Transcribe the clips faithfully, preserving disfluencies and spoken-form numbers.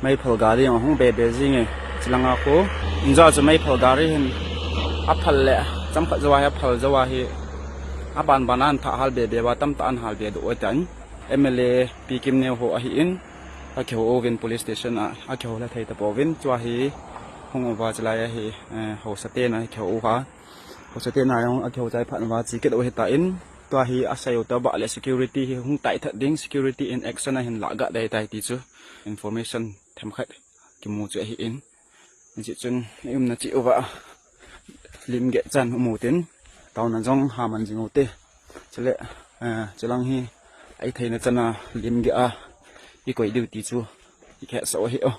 Meiphal gari jong hung bebe jing e, chilanga khu. Injo chu meiphal gari hin aphal le, chomkhat jou a hi aphal jou a hi, aban ban a ahin thah hal bebe uva, tamtah ahin hal be doh uve tin. M L A Pi Kimneo ho ahin, akihou uvin police station a, akihou lha thei tapouvin, chua hi hung uva chulai a hi, eh, haosa ten akihou uva. Haosa ten jong akihou chai phat uva chi kit u ahitan, tua hi asei u tobang le security hi hung tight tah ding, security in action ahin lah gah ding ahitai ti chu information themkhat kimu chu ahin. Hiche chun i umna cheh uva lim geh chan um utin, taona jong haman jing ute. Chule, eh, chulang hi i theina chan a lim geh a i koi diu ti chu i khesah u ahi o.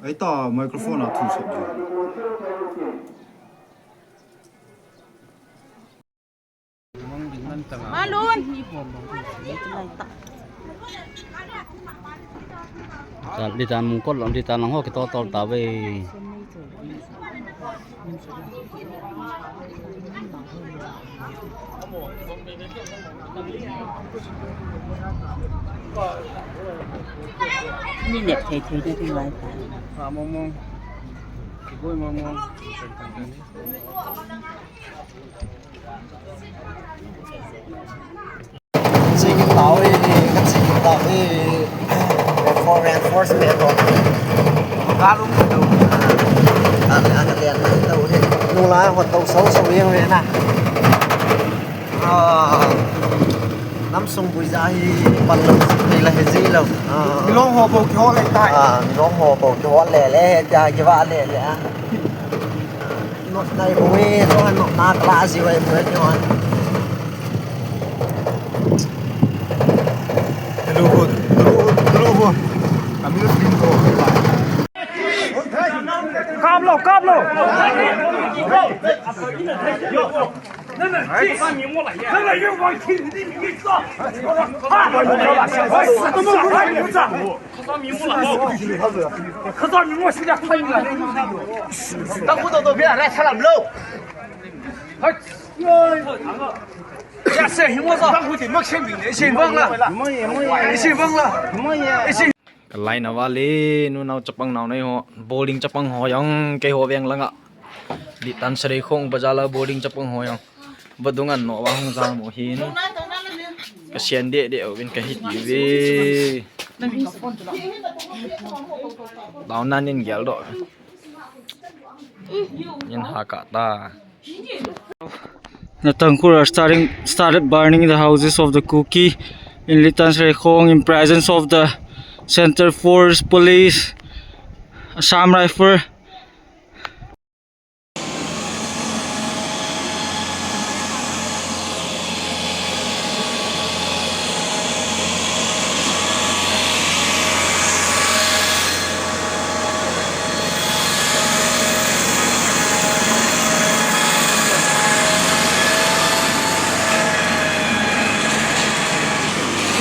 Ai ta microphone a thu sop ji. Malun. Litan mung kol lom, litan lang ho kitoh tol tave. Ni nep thei thei na ding lai ta. Mong mong. Boi mong mong. Chi kit tau e, ka chi kit tau e. Reinforce, reinforcement to. Ka lum to. A, a, ka lian na to he. Nung la ho to so so yeng ve na. A, nam sung bui ja hi pan lo, ni la he ji lo. A. Long ho ko kyo le tai. A, long ho ko kyo le le, ja ki va le le a. Not nai bui, to not na kla ji wai bui ni wan. Hello, hello, hello. Kami lo pin ko. Kap lo, kap lo. Ka line a vale, nu nao chapang nao nei ho, bowling chapang ho jong, keiho veng langa. Litan Sareikhong bazar la bowling chapang ho jong. Vadung an no va hung jam u hin. Ka sian deh deh uvin ka hiti ve. Taona nin gel doh. Nin ha ka ta. The Tangkhul are starting, started burning the houses of the Kuki in Litan Sareikhong in presence of the Centre Force Police, Assam Rifle.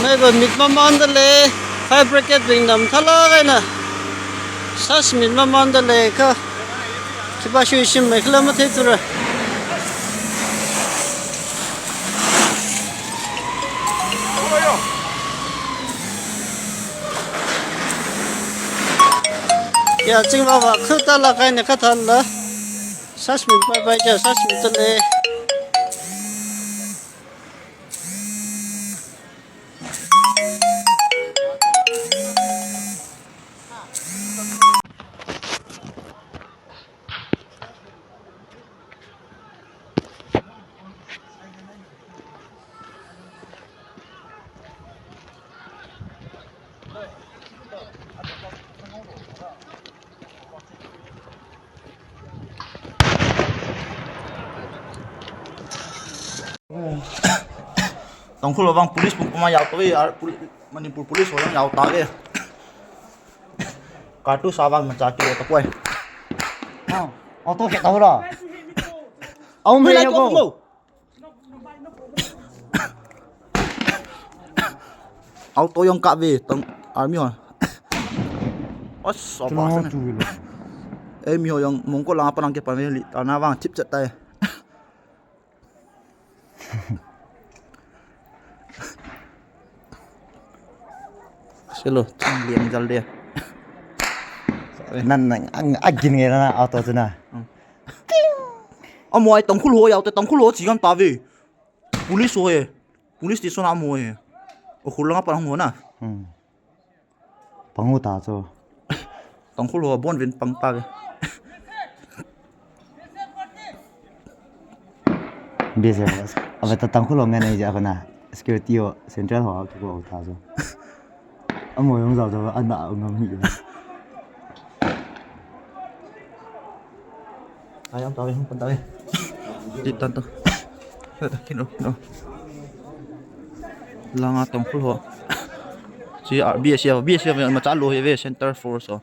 Mei ba mit ma man da le, fire brigade bing dam thala gai na. Sas mit ma man da le ka. Kiba shui sim mai khla ma thei tura. Ya, ching ba ba, khu ta la kai ne ka than la. Sas min pai pai kya, sas min ta le. Tangkhul ho vang police pum pum a jao tave, ar pol-, Manipur police ho jong jao tave. Kartu sa vang macha kilo tapoi. Ha, auto ke tau la. Au me ko. Auto jong kave, tang army ho. Os, so pa sana. Ei, mi ho jong mongko langa panang ke pan ve li, tana vang thip chet tai. Selo, chang liang jal de. Nan, nan, ang, agin nge na auto tu na. Hmm. Amo ai Tangkhul ho jao te, Tangkhul ho chi gam tave. Police ho e. Police station amo e. O khul langa pan hung ho na. Hmm. Pangu ta chu. Tangkhul ho bon vin pang ta ve. B S F. Ave ta Tangkhul ho ngan ei ja kana. Security ho, central ho, tu ho ta chu. Amo jong jao jao, ana ngam hi. Ai, ang tawi, ang tawi. Di tan to. Kino, kino. Langa Tangkhul ho. Si, ah, B S F, B S F macha lou hi ve, Center Force ho.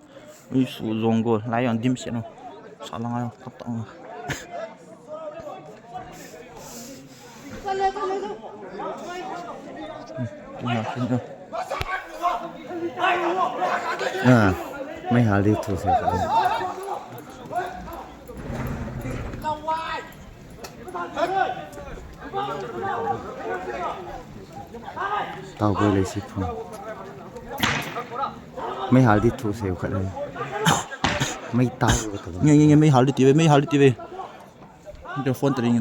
Ui, su jong go. Lai jong dim si no. Sa langa jong tap tap. Ah, meihal di thu se ka. Tao koi le si phu. Meihal di thu se ka le. Mei tao ka. Nge, nge, nge, meihal di ti ve, meihal di ti ve. Phone ta ring.